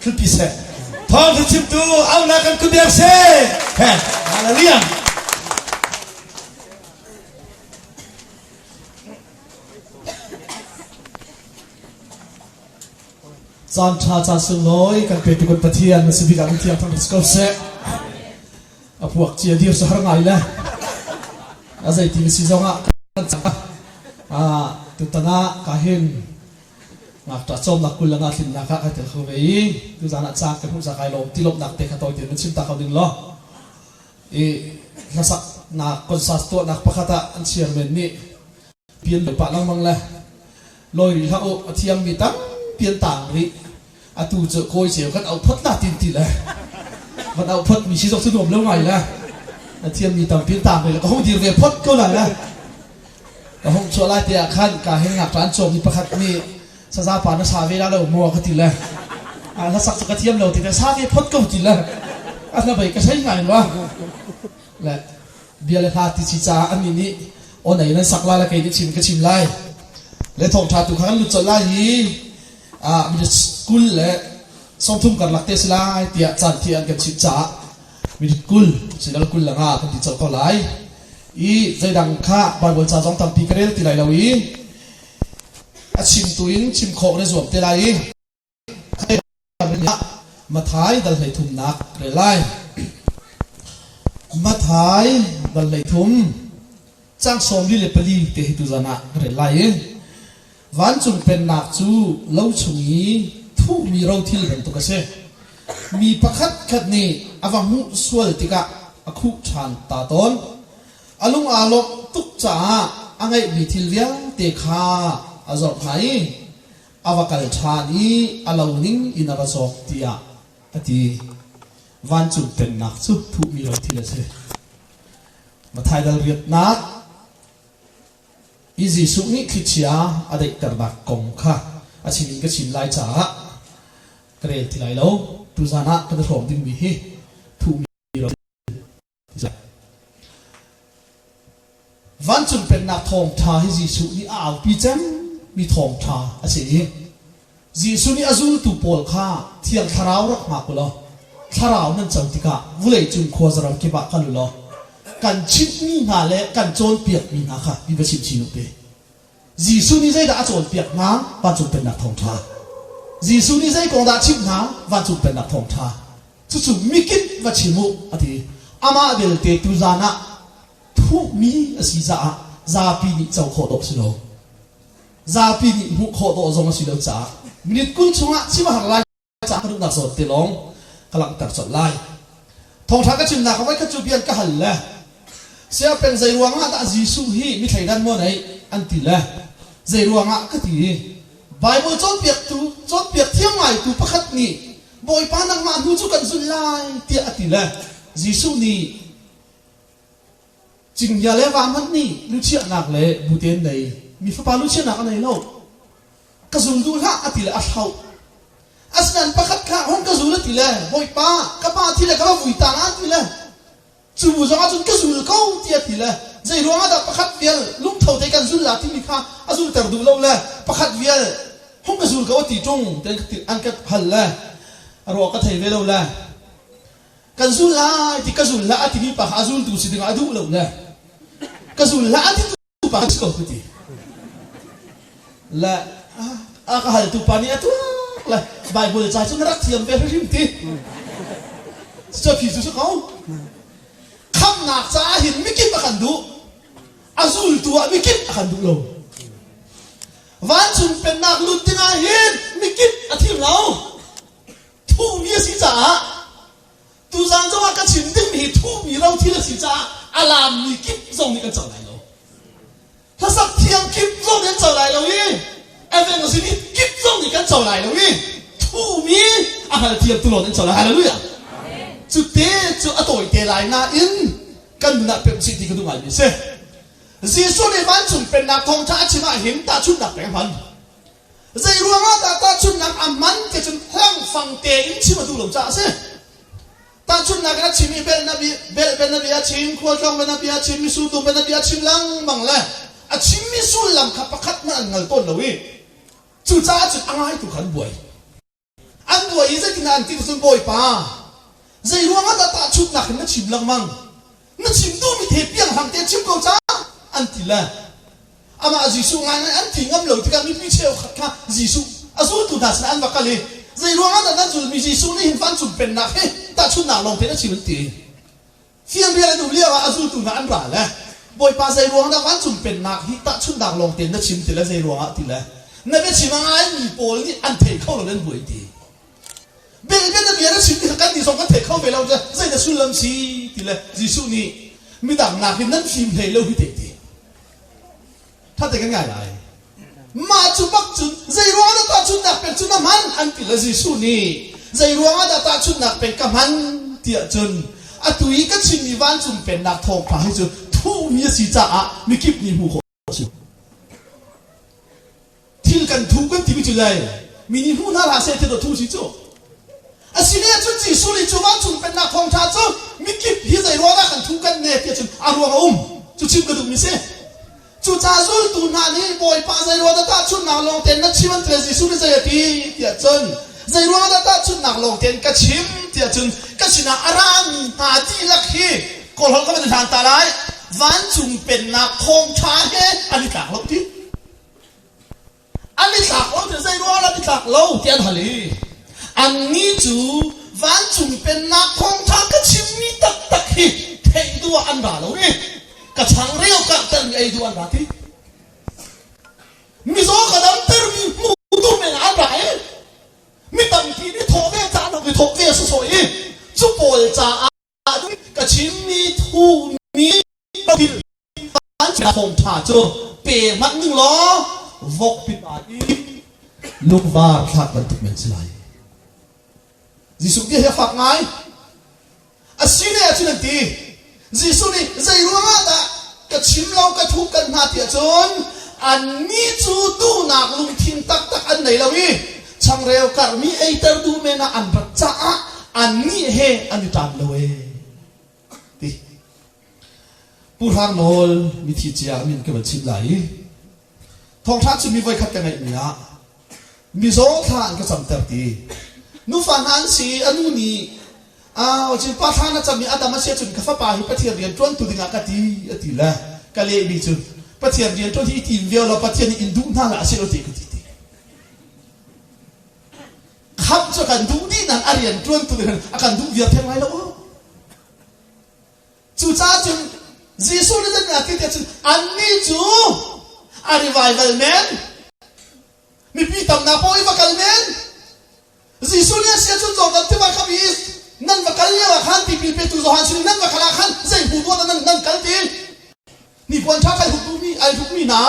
tlunpi seh. Thawngtha chimtu aunak kan kut biak seh. He, hallelujah. Caan ṭha caan sunglawi kan petu kan Pathian na si bik ah kan thiang thang ko seh. A puak cia dir cu har ngai le a zeiti na si zong ah kan cang. Ah tutan ah ka hin ngakṭah cawmnak kul le nga tlinnak ah kai tel kho ve i tuzan ah caan ka hmuh ca kai lawm ti lawmhnak te kha tawi tein nan chim ta kho ding law i hlasaknak concert tuahnak pakhat ah an chairman nih pian lo pah lengmang le lawi rih hlah u a thiammi tampi an tang rih atu cu kawi ceu kan auh phot la tin ti le van auh phot mi si zong cu nuam lo ngai le a thiammi tampi an tang rih le ka hung dir ve phot ko lai le ka hung chuah lai te ah khan ka hin ngakṭa an cawm mi pakhat nih saza pa na sa ve la lo maw ka ti le a hlasak cu ka thiam lo ti le sa ve phot ko ti le a hla bei ka sei ngai ma le bia le hla ti chi caah annih nih aw nei nan sak lai le kei nih chim ka chim lai le thawngṭha tu kha kan lut colh lai i ah minute 20 le 30 karlak te si lai tiah caan thi an kan chimh caah minute 20 sinal 20 le nga kan ti colh ko lai i zeidang kha Bible ca zong tampi ka rel ti lai lo i a chimtu in chim khawh na zuam te lai i Mathai dal 33nak rel lai. Mathai dal 33 cang 44 te hi tuzan ah ka rel lai i vancung pennak cu lo chung i thuhmi rothil bantuk a si. Mi pakhat khat nih a va hmuh sual tikah a khuh ṭhan ta tawn. A lung aa lawmh tuk caah a ngeihmi thil vialte kha a zorh hna i a va kal ṭhan i a lo ning in a va cawk tiah a ti. Vancung pennak cu thuhmi lo thil a si. Matthai dal riatnak i Jesuh nih thlichia a daihternak kong kha a chim in ka chim lai caah ka rel ti lai lo. Tuzan ah kan i hrawm dingmi hi thuhmi lo Vancung Pennak thawngṭha hi Jesuh nih a aupi cemmi thawngṭha a si i Jesuh nih a zultu pawl kha Thiang Thlarau rak hngak u law Thlarau nan co tikah vawleicung khuazaram kip ah kal u law kan chimhmi hna le kan cawnpiakmi hna kha mi va chim chin u ti. Jesuh nih zeidah a cawnpiak hna? Vancung Pennak thawngṭha. Jesuh nih zei kong dah a chimh hna? Vancung Pennak thawngṭha. Cucu mikip va chim u a ti. Amah belte tuzan ah thuhmi a si caah zapi nih co khawh dawh si lo. Zapi nih hmuh khawh dawh zong a si lo caah minute 20 chungah chim a har lai caah ka duhnak zawn te lawng ka langhter colh lai. Thawngṭha ka chimnak ah voikhat cu bia ka hal le saya peng zei ruangah dah Jesuh hi mi thleidan maw nei an ti le zei ruangah ka ti i Bible cawnpiaktu cawnpiak thiam ngaitu pakhat nih Bawipa nangmah hnu cu kan zulh lai tiah a ti le Jesuh nih cinghngia le va hmanh nih luchiahnak le bute an nei mi fapa luchiahnak a nei lo ka zul duh hlah a ti le a thlauh asinain pakhat kha hong ka zul a ti le Bawipa ka pa thi le ka va vui ta nga ti le cu bu zong ahcun ka zul ko ti a ti le zei ruangah dah pakhat vial lungtho te kan zul la timi kha a zulter duh lo le pakhat vial hung ka zul ko a ti ṭung te an ka hal le a ruah ka thei ve lo le kan zul lai ti ka zul hlah a timi pa kha a zultu si dingah a duh lo le ka zul hlah a ti tu pa ko ka ti le a ka haltu pa nih a tuak le Bible ca cu na rak thiam ve hrim ti cu phi cu ko khamnak caah hin mikip a kan duh a zultu ah mikip a kan duh lo vancung pennak lut dingah hin mikip a thim lo thuhmi a si caah tuzan zongah ka chim dingmi hi thuhmi rothil a si caah a laammi kip zong nih kan co lai lo hlasak thiam kip zong nih an co lai lo i evangelist kip zong nih kan co lai lo i thuhmi a hngal thiam tu lawng an co lai hallelujah cu te cu a tawi te lai nain kan nun ah pemh chih ti ka duh ngaimi si Jesuh nih vancung pennak thawngṭha a chim ah hin tahchunhnak peng hman Zei ruangah dah tahchunhnak a hman ti cun hlangfang tein chim a duh lo caah a si. Tahchunhnak in a chim i bel na bia, bel ben na bia chim, khualtlawng ben na bia chim, misultum ben na bia chim lengmang le a chimmi sullam kha pakhat hmanh an hngal tawn lo i cucaah cun a ngaitu kha an buai. An buai i zeitindah an ti cun Bawipa, zei ruangah dah tahchunhnak in na chim lengmang? Na chim duhmi the piang hlang te chim ko ca an ti le amah Jesuh ngaingai an ti ngam lo tikah mipi cheukhat kha Jesuh a zultu hna sinah an va kal i zei ruangah dah nan zulmi Jesuh nih hin vancung pennak hi tahchunhnak lawng tein a chim an ti. Fianrial an um lio ah a zultu hna an ra le Bawipa zei ruang dah vancung pennak hi tahchunhnak lawng tein na chim ti le zei ruangah ti le na biachim a ngaimi pawl nih an thei kho lo nan buai ti. Belbe na bia na chim ti kha kan nih zong kan thei kho ve lo zei dah sullam si ti le Jesuh nih midang nakin nan fim hlei lo hi te ti. Ṭha te kan ngai lai. Mah cu bak cun zei ruangah dah tahchunhnak pek cu na hman an ti le Jesuh nih zei ruangah dah tahchunhnak pek ka hman tiah cun atu i ka chimmi vancung pennak thawngpha hi cu thuhmi a si caah mikip nih hmuh khawh a si. Thil kan thu kan timi cu zei mi nih hmu hna hlah seh ti thu si cu. Asine cun Jesuh nih cu vancung pennak thawngṭha cu mikip hi zei ruangah kan thu kan ne tiah cun a ruang a um. Cu chim ka duhmi si. Cucaah zultu hna nih Bawipa zei ruang dah tahchunhnak lawng tein na chim an ti le Jesuh nih zei a ti tiah cun zei ruang dah tahchunhnak lawng tein ka chim tiah cun ka sinah a rami hna dihlak hi kawlholh ka van i hlan ta lai vancung pennak thawngṭha he an i tlak lo ti an i tlak lo ti zei ruang an i tlak lo ti an hal i annih cu vancung pennak thawngṭha ka chimmi taktak hi theih duh ah an ra lo i ka changreu karhtermi ei duh an ra ti mizaw ka damtermi hmu duh men an ra i mi tampi nih thawh ve caan i thawh ve sawsawh i cu pawl caah ka chimmi thumi thil thawngṭha cu pe hmanh ning law vok pipa i lungvar thlak bantuk men si lai. Jesuh bia hi a fak ngai. A si ne ahcun an ti. Jesuh nih zei ruangah dah ka chim lo ka thup kan hna tiah cun annih cu duhnak lungthin taktak an nei lo i changreu karhmi eiter duh men ah an rat caah annih he an i ṭan lo ee ti. Pu Hrang Nawl mithi cia min ka van chim lai i thawngṭha chimmi voikhat ka ngeihmi ah mizaw thla an ka camter ti. Nufa hna an si i a nu nih ah pa thla na cam i a dam a si ahcun ka fapa hi Pathian rian ṭuantu dingah ka ti a ti le ka lehmi cu Pathian rian ṭuan hi i tim viau law Pathian nih in duh hna hlah a si lo ti ka ti ti. Khamh cu kan duh dih nain a rian ṭuantu nih a kan duh viar theng lai lo. Cucaah cun Jesuh nih zeitindah a ti tiah cun annih cu a revival men mipi tamnak paoh i va kal men Jesuh nih a si ahcun Jordan tiva kam i nan va kal lio ah khan tipil petu Johan sin nan va kal ah khan zei hmu duah nan nan kal ti hnipuan ṭha kai huk duhmi ai hukmi hna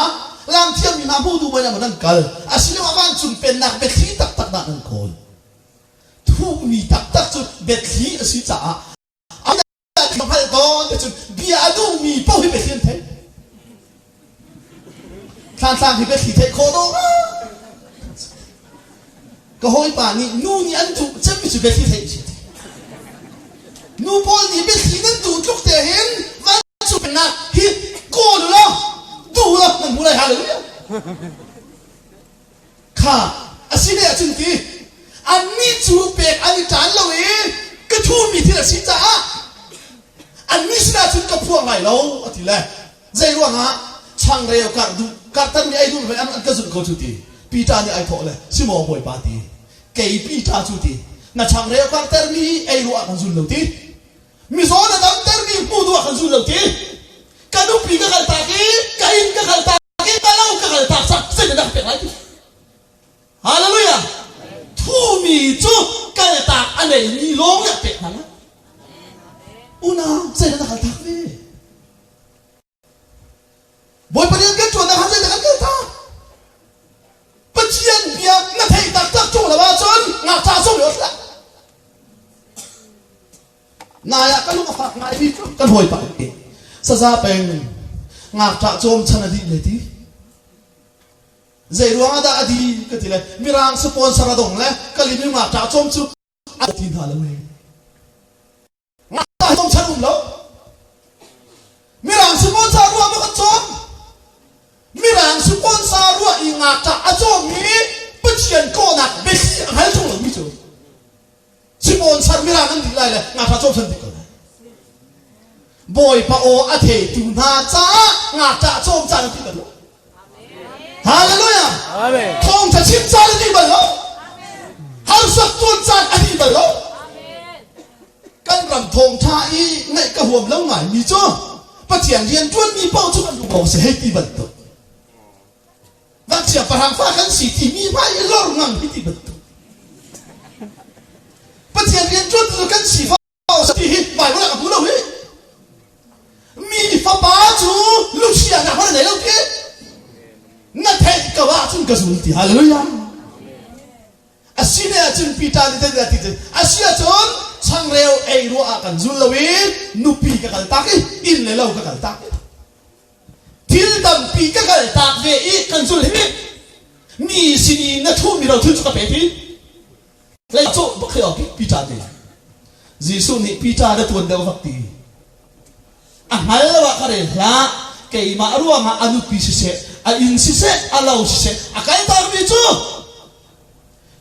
lam thiammi hna hmu duh mei nan kal asiloah vancung pennak biathli taktak dah nan kawl thuhmi taktak cu biathli a si caah a hngalh tawn te cun bia a duhmi paoh hi biathli an theih thlantlang hi biathli theih khawh dawh ka hawipa nih nu nih an duh cemmi cu biathli theih si nu pawl nih biathli nan duh tluk te hin vancung nak hi kawl law duh law nan hmu lai hallelujah Kha a si ne ahcun ti annih cu pek an i ṭan lo i ka thumi thil a si caah annih sinah cun ka phuang lai lo a ti le zei ruangah changreu karh duh karhtermi ei duh an an ka zulh ko cu ti Peter nih ai thawh le si maw Bawipa ti kei Peter cu ti na changreu karhtermi ei ruah kan zul lo ti mizaw na damtermi hmu duh ah kan zul lo ti ka nupi ka kaltak i ka inn ka kaltak i ka lo ka kaltak cang zeitindah ka pek lai ti hallelujah thumi cu kaltak a neimi lawng nih a pek hna lai unau zeidah na kaltak ve Bawipa rian kan ṭuannak ah zeidah kan kaltak? Pathian bia na theih taktak ṭung lo ahcun ngakṭah zong i hlah. Nai ah ka lung a fak ngaimi cu kan hawipa nih saza peng ngakṭah cawm chan a dih le ti. Zei ruangah dah a di ka ti le mirang sponsor a dong le kalimi ngakṭah cawm cu a ti hna lo ee. Ngakṭah cawm chan um lo. Mirang sponsor ruah maw kan cawm? Mirang sponsor ruah i ngakṭah a cawmmi Pathian kawhnak biathli a hngal ṭung lomi cu. mirang an dih lai le ngakṭah cawm san dih ko lai. Bawipa aw a theitu hna caah ngakṭah cawm caan a ti bal lo. Hallelujah. Amen. Thawngṭha chim caan a ti bal lo. Harsat tuan caan a ti bal lo. Kan ram thawngṭha i ngaih ka huam lo ngaimi cu Pathian rian ṭuanmi paoh cu kan lung ko seh hei ti bantuk. Ngakchia pahrang fa kan si timi hmai i lor ngang hi ti bantuk. Pathian rian ṭuan cu kan si fa ti hi Bible ah ka hmu lo hi. Mi fapa cu luchianak hmanh a nei lo ti. Na theih ko ahcun ka zul ti. Hallelujah. A si ne ahcun Peter nih zeidah ti cun a si ahcun changreu ei ruah ah kan zul lo i nupi ka kal tak i inn le lo ka kal tak i thil tampi ka kal tak ve i kan zul hi mi sin i na thuhmi rothil cu ka pe ti lei cu bak khi Peter nih Jesuh nih Peter na tuan deuh vak ti a hngal lo ah ka rel hlah keimah ruangah a nupi siseh a inn siseh a lo siseh a kaltermi cu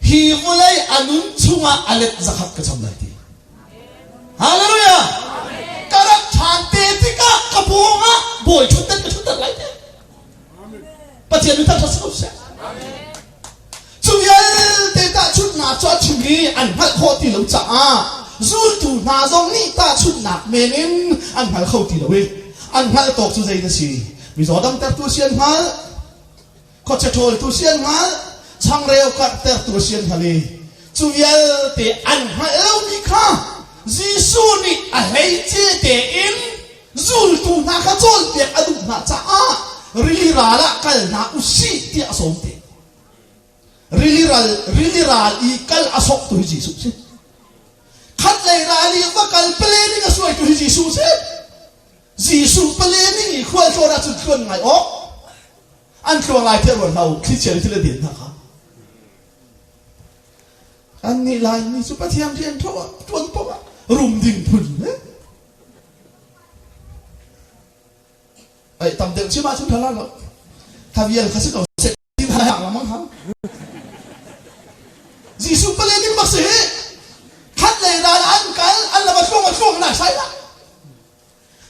hi vawlei a nun chungah a let zakhat ka cham lai ti hallelujah ka rak ṭhan te tikah ka pawngah bawi ṭhutdan ka ṭhutter lai te Pathian mi thangṭhat si ko seh Cu vialte tahchunhnak cu a chim i an hngalh khawh ti lo caah zultu hna zong nih tahchunhnak men in an hngal kho ti lo i an hngalh tawk cu zei na si? Mizaw damtertu si an hngalh, khuachia ṭhawltu si an hngalh, changreu karhtertu si an hngalh i cu vialte an hngalh lomi kha Jesuh nih a hleice tein zultu hna kha cawnpiak a duh hna caah rili ral ah kal hna u sih tiah a sawm te. Rili ral, rili ral i kal a sawktu hi Jesuh si. Khat lei ral i va kal pale ning a suaitu hi Jesuh si. Jesuh pale ning i khual tlawn ahcun tluan ngai awk. An tluang lai tiah ruat hlah u, thlichia le thil a den hna kha. Kannih Laimi cu Pathian rian ṭuan paoh ah rum ding phun he. Ai tam deuh chim ahcun ṭha la lo. Kha vial kha si ko seh ti hna lamang ha. Jesuh pale ding bak si hi. Khat lei ral an kal an lama tluang a tluang na sai la.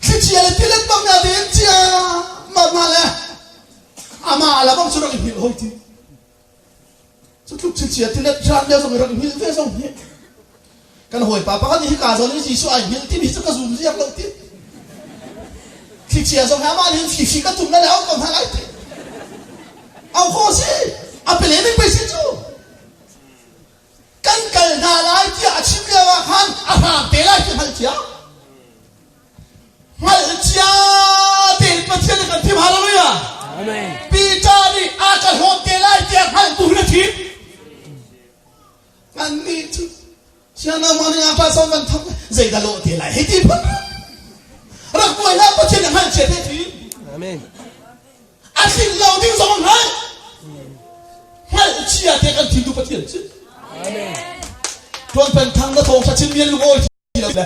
Thlichia le tilet bang na den cia ma ma le ama la bang chu rak i hngilh hoi ti. Cutluk chichia tilet hran lio zong i rak hngilh ve zong hi kan hawipa pakhat nih hika zawn i Jesuh ai hngilh timi cu ka zum ziak lo ti. Thlichia zong hi amah nih fifi ka tum na le au ko hna lai ti. Au kho si a pele ning pei si cu. Kan kal hna lai tiah a chim lio ah khan a hram te lai ti hngal cia. Hngalh cia tein Pathian nih kan thim hallelujah. Amen. Peter nih a ka hlawt te lai tiah hngalh bu hin a thim. Annih cu siangna ma nih a pa som van thok zeidah lawh te lai hei ti phun rak buai hlah Pathian nih hngalh cia te thim. Amen. A tlin lo ding zong hngalh. Hngalh cia te kan thim tu Pathian cu. Amen. Tuan pen thang na thawng tha chin mian lungawi ti lo le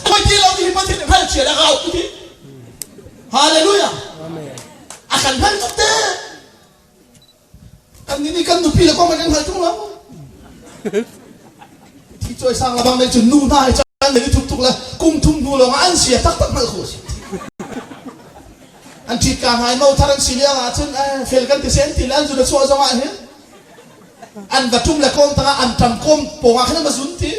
Hawi ti lo hi Pathian nih hngalh cia le a ka ti. Hallelujah. Amen. A kan hngalh tuk te. Kan nih nih kan nupi le kong kan hngalh tung lo. Thi cawi sang labang nei cun nu hna hi can le thup tuk le kum thum hnu lawng ah an sia taktak hngalh khawh si. An ṭhit ka hna i mo thar an si lio ah cun eh, fel kan ti sen ti le an zun a chuah zong ah hin an va ṭum le kawm tangah an ṭam kawm pawng ah khan an va zun ti.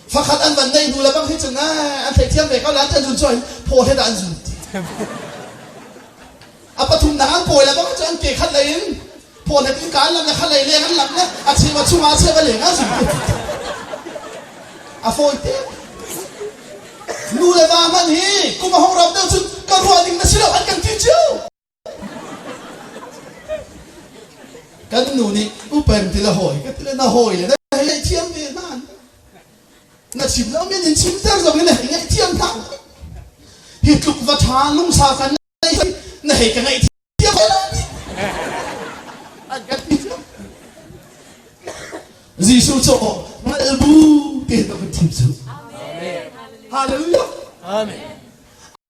Fakhat an van nei hnu le bang hi cun eh, an theihthiam ve ko la an zun chuah hin phaw he dah an zun ti. A pathumnak an pawi le bang cu an ke khat lei in phaw he in ka an lam le khat lei leng an lam le a cheu a chungah a cheu a leng an zun ti. A fawi te. Nu le va hmanh hi kum a hong rau deuh cun ka ruah ding na si lo an kan ti cio. Kan nu nih upeng ti le hawi ka ti le na hawi le na hei ngaihthiam ve hna. Na chim lo min in chimter zong in na hei ngaihthiam hna. Hi tluk va ṭha lungsau kan nei na hei ka ngaihthiam ve lo. An kan ti cio. Jesuh cu hngalh bu tein a kan thim cu. Hallelujah. Amen.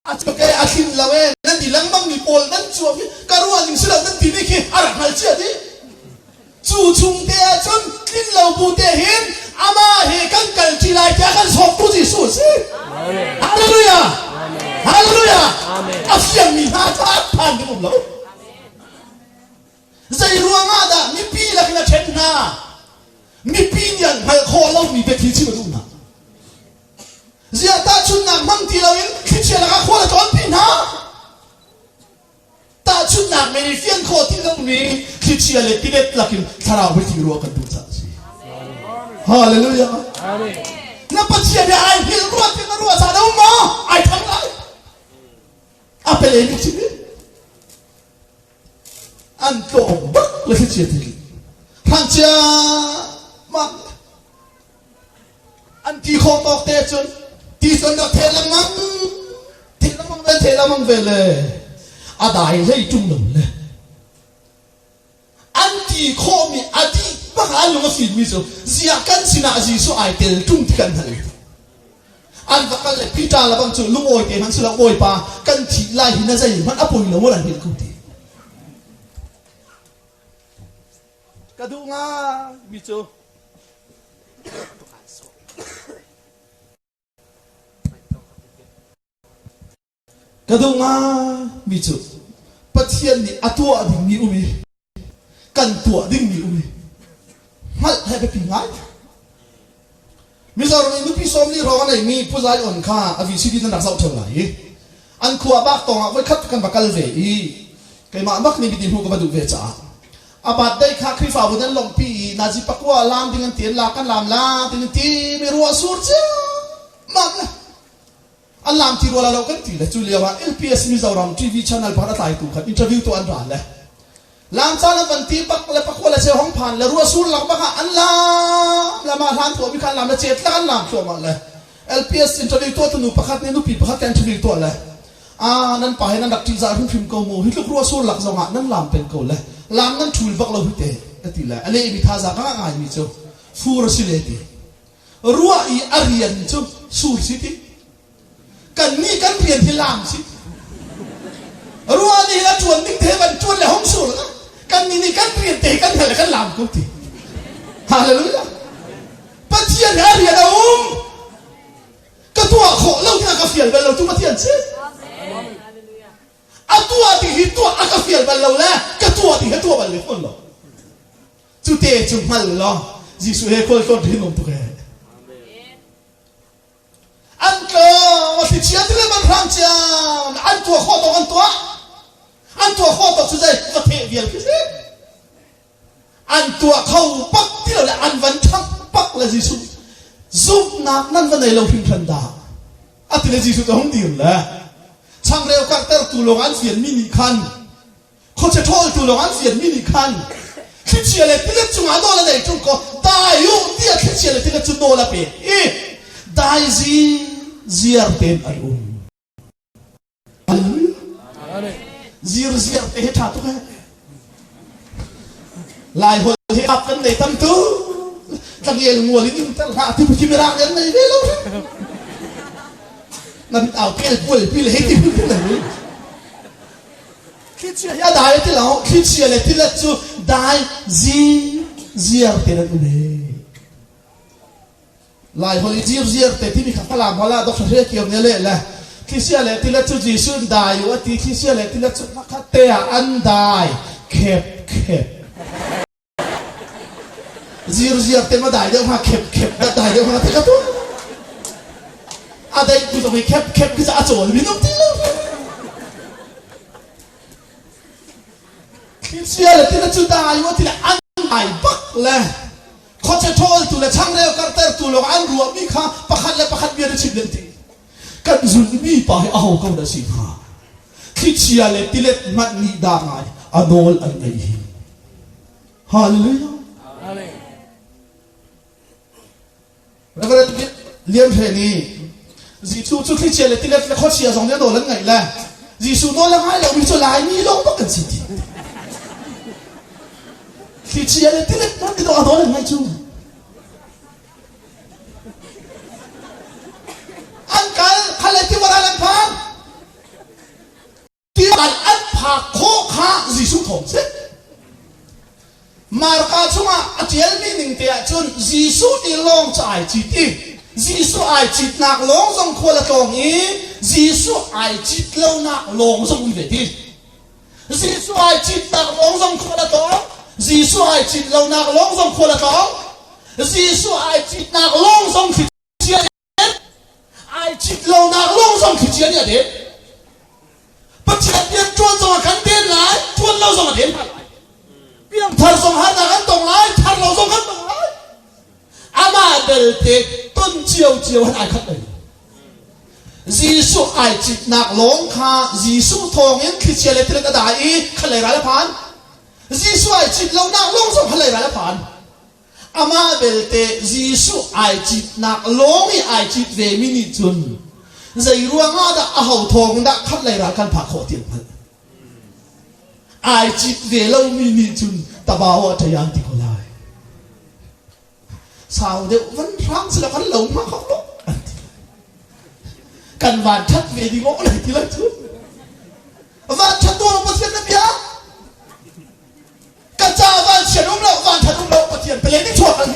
A cuk e a thlin lo e nan ti lengmang mi pawl nan cuam hi ka ruah ning si lo nan timi khi a rak hngal cia dih. Cu chung te ahcun tlin lo bu te hin Amah he kan kal ṭi lai tiah kan sawmtu Jesuh a si. Hallelujah! Hallelujah! A fiangmi hna kha an phan ding um lo. Zei ruangah dah mipi lakin a ṭhen hna? Mipi nih an hngalh khawh lomi biathli chim a duh hna. Ziah tahchunhnak hmang ti loin thlichia lakah khual a tlawnpi hna? Tahchunhnak men i fian khawh ti lomi thlichia le tilet lakin thlarau biathli ruah kan duh caah a si. Hallelujah. Na Pathian he ai hngilh ruah ti na ruah caan a um maw? Ai thang lai. A pele mi chim An tlawm bak le thlichia ti. Hrang cia mah An ti khawh tawk te cun ti cun rak theh lengmang theh lengmang ve theh lengmang ve le a dai hlei ṭung lo le an ti khawhmi a dih bak an lung a fimmi cu ziah kan sinah Jesuh ai tel ṭung ti kan hngal an va kal le Peter le bang cu lungawi te hmanh si lo Bawipa kan thih lai hi na zeihmanh a poi lo maw lan hngilh ko ti Ka duh ngaimi cu ka duh ngaimi cu Pathian nih a tuah dingmi um i kan tuah dingmi um i hngalh he biapi ngai. Mizoram i nupi sawmli hrawng a neimi Pu Zai On kha a VCD nan rak zoh ṭheo lai i an khua bak tawng ah voikhat kan va kal ve i keimah bak nih miti hmuh ka va duh ve caah a birthday kha Khrihfabu nan lawmhpi i nazi pakua laam ding an ti an la kan laam la ding an ti mi ruah sur ciammam le an laam ti rua la lo kan ti le cu lio ah LPS Mizoram TV channel pakhat a tlaitu khan interview tu an ra le Lamca lam van ti bak le pakhua le cheu hong phan le rua sur lak bak ah an lam lam ah hlan tuah mi kha an lam le chet lak an lam thluahmah le LPS interview tuah tu nu pakhat nih nupi pakhat ka interview tuah le a nan pa he nan rak ṭihzah hrimhrim ko mu hi tluk rua sur lak zong ah nan lam peng ko le lam nan ṭhul bak lo hi te ka ti le a leh mi thazaang ka ngah ngai mi cu fur a si le ti ruah i a rian cu sur si ti Kannih kan rian hi laam si. Ruah nih a ṭuan ding te van ṭuan le hong sur la. Kannih nih kan rian te kan hal kan laam ko ti. Hallelujah. Pathian he a rian a um. Ka tuah khawh lo tiah ka fial bal lo tu Pathian si. A tuah ding hi tuah a ka fial bal lo le ka tuah ding hi tuah bal le fawn lo. Cu te cu hngal law Jesuh he khual tlawn hi nuam tuk ee. An tlawm, a thlichia ti le man hrang ciam, an tuah khawh tawk an tuah. An tuah khawh tawk cu zei va theh vial khi si. An tuah kho bak ti lo le an van ṭhangh bak le Jesuh zumhnak nan va nei lo hringhran dah. A ti le Jesuh cu hung dir le changreu karhtertu lawng an fianmi nih khan Khuachia ṭhawltu lawng an fianmi nih khan thlichia le tilet cungah nawl a nei ṭung kaw dai u tiah thlichia le tilet cu nawl a pek i dai ziar tein an um. Zirziar te hi ṭha tuk he. Lai holh hi ap kan nei tam tu. Tlangel ngual in in ter hlah ti khi mirang an nei ve lo. Na mit au kel pual pi le hei ti phun phun le. Thlichia hi a dai ti lo. Thlichia le tilet cu dai zi ziar te an um e. Lai holh i zir ziar te timi kha Falam holh ah Dr. Hre Kio nih a leh le thlichia le tilet cu Jesuh in dai u a ti thlichia le tilet cu hmakhat te ah an dai khep khep. Zirziar te ma dai deuh hnga khep khep dah dai deuh hnga te ka tu. A dai tu zong hi khep khep khi a cawl mi nung ti lo. Thlichia le tila cu dai wa tila an dai bak le khuacha ṭhawl tu le changreu karter tu lawng an ruah mi kha pakhat le pakhat bia na chim len ti. Kan zulmi pa hi aho ko dah si hnga? Thlichia le tilet hmanh nih dah ngai a nawl an ngeih hi. Hallelujah. Amen. Reverend Lian Hre nih Jesuh cu thlichia le tilet le khuachia zong nih a nawl an ngaih le Jesuh nawl a ngai lomi cu Laimi lawng bak kan si ti. Thlichia le tilet hmanh nih a nawl an ngaih cu. An kal kha le tivaral an phan. Tivaral an phak khawh kha Jesuh thawng si. Marka chungah a ṭialmi ning te ahcun Jesuh nih lawng cu ai cit i Jesuh ai citnak lawng zong khual a tlawng i Jesuh ai cit lonak lawng zong um ve ti. Jesuh ai citnak lawng zong khual a tlawng, Jesuh ai cit lonak lawng zong khual a tlawng, Jesuh ai citnak lawng zong thlichia ai cit lonak lawng zong thlichia nih a den. Pathian rian ṭuan zong a kan den lai, ṭuan lo zong a den hna lai. Piangthar zong harnak kan tong lai, thar lo zong kan tong lai. Amah belte ton ciocio han ai khat lo. Jesuh ai citnak lawng kha Jesuh thawngin thlichia le tilet a dai i khalei ral a phan. Jesuh ai cit lonak lawng zong khalei ral a phan. Amah belte Jesuh ai citnak lawng i ai cit vemi nih cun zei ruangah dah aho thawng dah khatlei ral kan phak khawh ti an hngalh. Ai cit ve lomi nih cun tabao a ṭayan ti ko lai. Sau deuh van hrang sila kan lo hma kho lo an ti lai. Kan van ṭhat ve ding awk lai ti lai cu. Van ṭhat tuah Pathian na bia. Ka ca vanchiat um lo vanthat um lo Pathian pele nih chuak an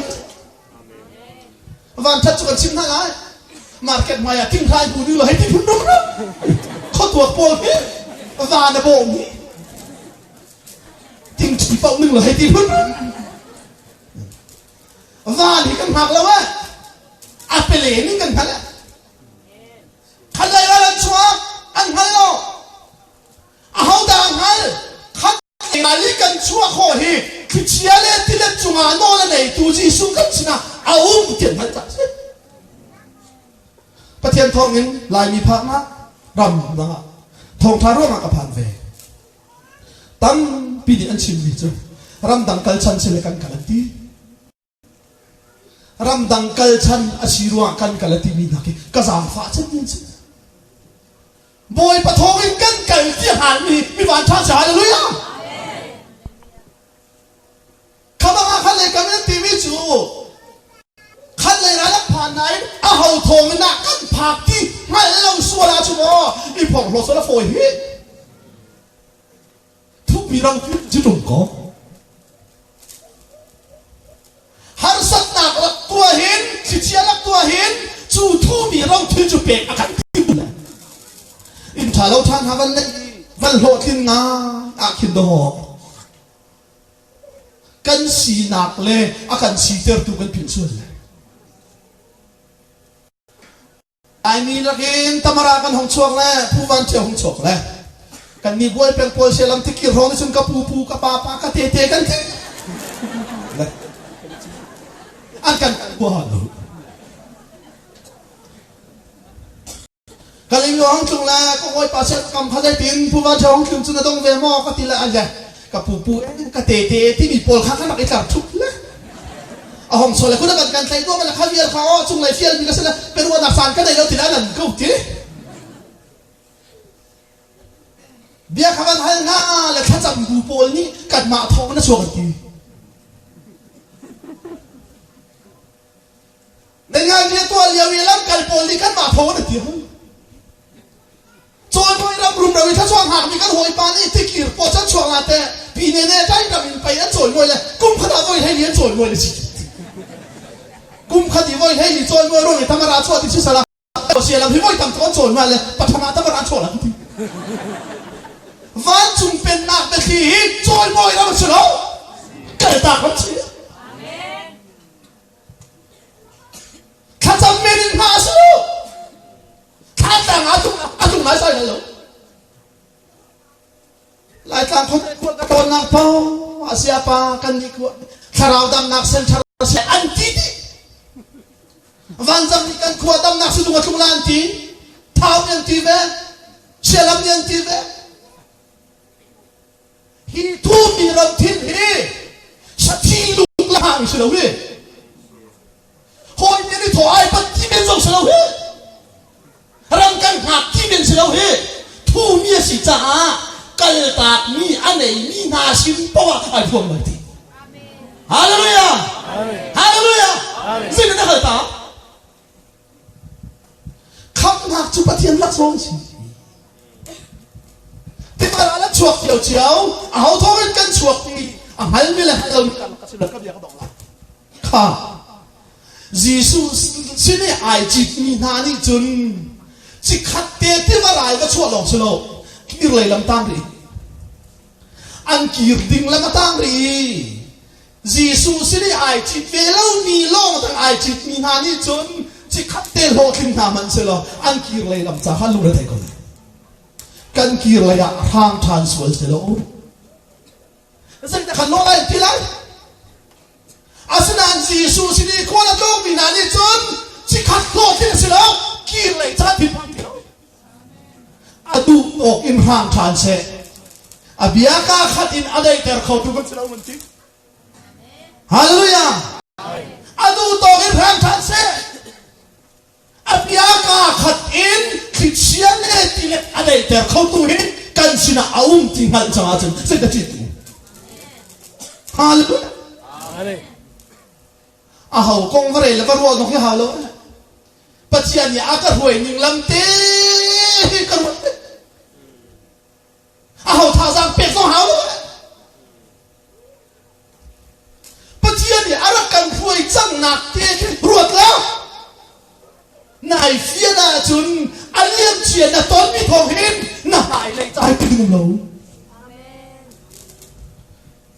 vanthat cu kan chim hna lai market hmai ah thinghlai bu ni lo hei ti phun rum rum khotuak pawl hi van a bawm hi thingthi paoh ning lo hei ti phun rum van hi kan hngak lo eh a pele ning kan hngal eh khalai ral an chuak an hngal lo Ahodah a hngal? Khat ngai kan chuah khawh hi thlichia le tilet cungah nawl a neitu Jesuh kan sinah a um ti an hngalh caah a si. Pathian thawngin Laimi phaknak ram dang ah thawngṭha ruangah ka phan ve. Tampi nih an chimmi cu ramdang kal chan si le kan kal an ti. Ramdang kal chan a si ruangah kan kal a timi hna khi ka zaangfah cem mi an si. Bawipa thawngin kan kal ti halmi mi van ṭha si hallelujah. Kha bangah khan lei kam in an timi cu khan lei ral an phan nain a ho thawngin ah kan phak ti hngalh lo sual ah cu maw i phorhlaw sual a fawi hi. Thukpi ram cu ṭung ko. Harsatnak rak tuah hin, thlichia rak tuah hin, cu thumi rothil cu pek a kan tim le. Inn ṭha lo ṭha hna van neih van hlawhtlin ngai ah khin dawh. Kan sinak le a kan sitertu kan philh sual le. Laimi lakin Tamara kan hong chuak le Phu Van Ṭhio hong chuak le kan mi bual peng pawl sia lam tikir hrawng nih cun ka pu pu ka pa pa ka te te kan ti le an kan hua lo kaling lo hong tlung le ka hawi pa sia kam kha zeitin Phu Van Ṭhio hong tlung cun a dong ve maw ka ti le an le ka pu pu ka te te timi pawl kha kan rak i tlar ṭhup le a hong sual le kun kan kan tlaih duam le kha vial kha aw cunglei fial mi ka si le peruanak caan ka nei lo ti le nan ko ti bia kha van hal hna le thlacam bu pawl nih kanmah thawng na chuak an ti Nengan ria tuah lio i lamkal pawl nih kanmah thawng an ti hal. Cawimawi ram rumro i thluachuah hngakmi kan hawipa nih tikir paw can chuak la teh pi ne ne ṭai ram in pei an cawimawi le kum khat ah voi hlei an cawimawi le si kum khat i voi hlei ni cawimawi ruang i tamara chuah ti si sala sia lam hi voi tam tuk an cawimawi le patham ah tamara chuah la ti vancung pennak biathli hi cawimawi ram si lo kaltak ram si thlacam men in hna a si lo Thantlang ah a tlung lai sai lo. Laitlang khuate khual ka tawnnak pa asia pa kan nih khua thlarau damnak center si an ti ti vanzang nih kan khua damnak sizung a tlung la an ti thau nih an ti ve sialam nih an ti ve Hi thumi ram thil hi sathi luk la hang si lo hi. Hawi nih thaw ai pat ti men zong si lo hi. Ram kan hngak ti men si lo hi. Thumi a si caah kaltak mi a nei mi hna sin poah ai huam lai ti. Hallelujah. Hallelujah. Zeitin na hal ta? Khamhnak cu Pathian laksawng a si. Tikal ah an chuak cio cio, aho thawng in kan chuak ti. A hngalmi le hngal lomi karlak ka si lo ka bia ka dong lai. Kha Jesuh sin i ai citmi hna nih cun cikhat te tiva rai va chuah lawng si lo kir lei lam tang rih. An kir ding lam a tang rih. Jesuh sin i ai cit ve lomi lawng dang ai citmi hna nih cun cikhat te hlawhtling hna hmanh selaw an kir lei lam ca kha lungre thei ko lai. Kan kir lei ah hrang ṭhan sual si lo. Zeidah kan lawh lai ti lai? Asinain Jesuh sin i khual a tlawngmi hna nih cun cikhat hlawhtling si lo kir lei caan thinphang ti lo. A duh tawk in hrang ṭhan seh. A bia kaa khat in a daihter khotu kan si lo mun ti. Hallelujah! A duh tawk in hrang ṭhan seh. A bia kaa khat in thlichia le tilet a daihter khotu hi kan sinah a um ti hngalh cang ahcun zeidah ṭih tu? Hallelujah! A ho kong va rel le va ruah nok hi hau lo. Pathian nih a ka hruai ning lam te hi ka ruat. A ho thazaang pek zong hau lo. Pathian nih a rak kan hruai cangnak te khi ruat lo. Nai fian ahcun a liam cia na tonmi thawng hin na hmailei ca hi ti um lo.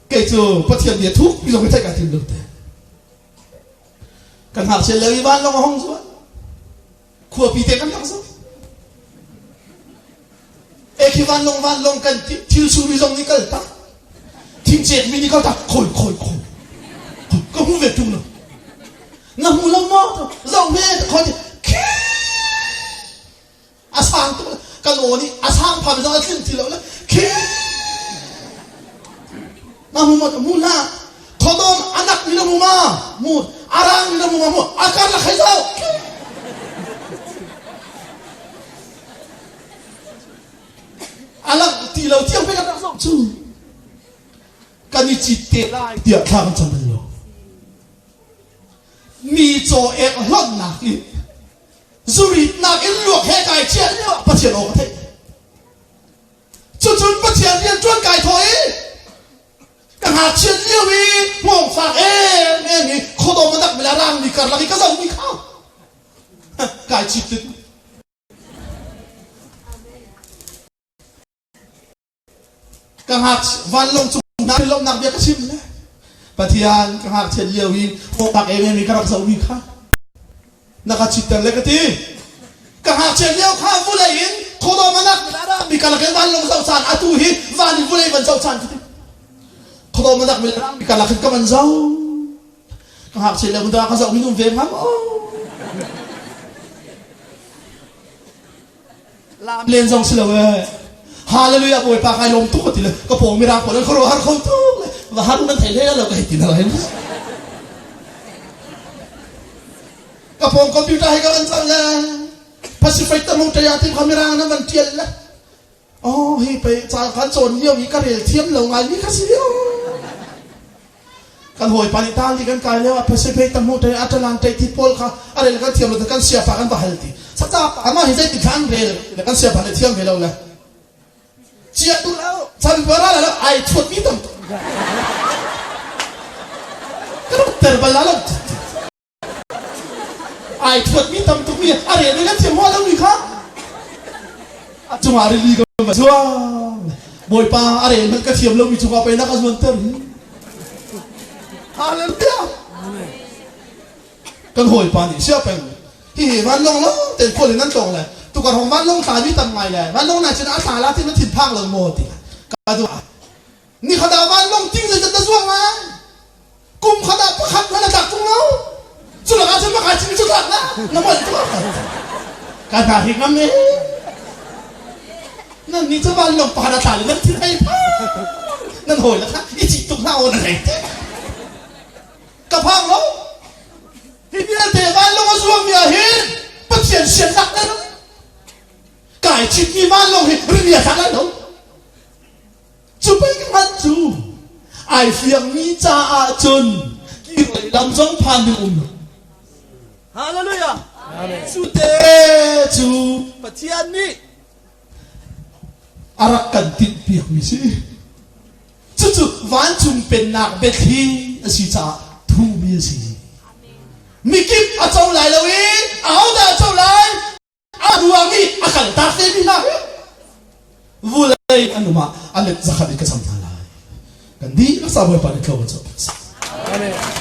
Kei cu Pathian bia thuk pi zong hi theih ka tim lo te. Kan ngakchia lio i vanlawng a hong zuan. Khuapi te kan rak zoh. E khi vanlawng vanlawng kan ti thil suri zong nih kal tak. Thingcek mi nih kal tak khoi khoi khoi. Ka hmu ve tung lo. Na hmu lo maw? Zoh ve khoi khi a sang tuk kan aw nih a sang pham zong a tlinh ti lo le khi na hmu ma mu hlah khodom anak mi na hmu ma mu arang mi na hmu ma mu akar la khai zau alak ti lo tiang pe kan rak zoh cu kan i cit te lai tiah thla kan cam bal lo mi caw ek hlonnak in zuritnak in luak he kai chiah lio ah Pathian aw ka theih. Cucun Pathian rian ṭuan kai thawh i ka ngakchiat lio i hngawngfak em em i khuadawm a dak mi le rang mi karlak i ka zoh mi kha kai chit tit. Ka ngak vanlawng cung hna lawmhnak bia ka chim le Pathian ka ngakchiat lio i hawkak em em i ka rak zohmi kha na ka chitter le ka ti. Ka ngakchiat lio kha vulei in khuadawm anak mi ka lakin vanlawng zoh caan atu hi van in vulei van zoh caan ka ti. Khuadawm anak mi ka lakin ka van zoh. Ka ngakchiat lio da ka zoh mi num ve ngam o. Lam len zong si lo ee. Hallelujah Bawipa kai lawm tuk ti le ka pawng mirang pawl an khuaruah har kho tuk le va har nan thei hle lo ka hei ti na lai. Ka pawng computer he ka van cang le Pacific ta mu ṭaya ti kha mirang nan van ṭial le oh hi pei ca kan cawn lio i ka rel thiam lo ngai mi kha si Kan hawipa nih tali kan kai lio ah Pacific ta hmu ṭei Atalan ṭei ti pawl kha a rel kan thiam lo kan siapa kan va hal ti. Saca amah hi zeitin kha an rel le kan siapa nih thiam ve lo le. Chia tu lo chan para la ai thuat mi tam tuk. Kan ter bal la lo. Ai thuatmi tam tukmi a rel in a thiam hua lomi kha a cungah rili ka va zuang. Bawipa a rel hmanh ka thiam lomi cungah pei na ka zuanter hi. Hallelujah. Kan hawipa nih sia peng hi vanlawng lawng ten khual in nan tlawng le tukar hong vanlawng tla mi tam ngai le vanlawng na cun a tla la ti na thin phang lo maw ti ka duh ni khada vanlawng ting zeizat na zuang lai kum khat ah pakhat hmanh a tlak tung lo cu lakah cun pakhat cim cu tlak na na molh tuk ka hna hi ngam e nan ni cu vanlawng pakhat a tla le nan thil hei nan hawi le kha i cih tuk hna aw nan hei te ka phang lo hi vialte vanlawng a zuang mi ah hin Pathian siannak nan kai chitmi vanlawng hi rili a thlak lai lo Cu pei ka hngalh cu ai fiangmi caah cun kirlei lam zong phan ding um lo. Hallelujah. Cu te cu Pathian nih a rak kan tinhpiakmi si. Cucu vancung pennak biathli a si caah thuhmi a si. Mikip a co lai lo i ahodah a co lai? A ruang i a kaltak te mi hna hi vulei an um ah a let zakhat in ka cham hna lai. Kan dihlak sa Bawipa nih thlua kan chuah. Amen.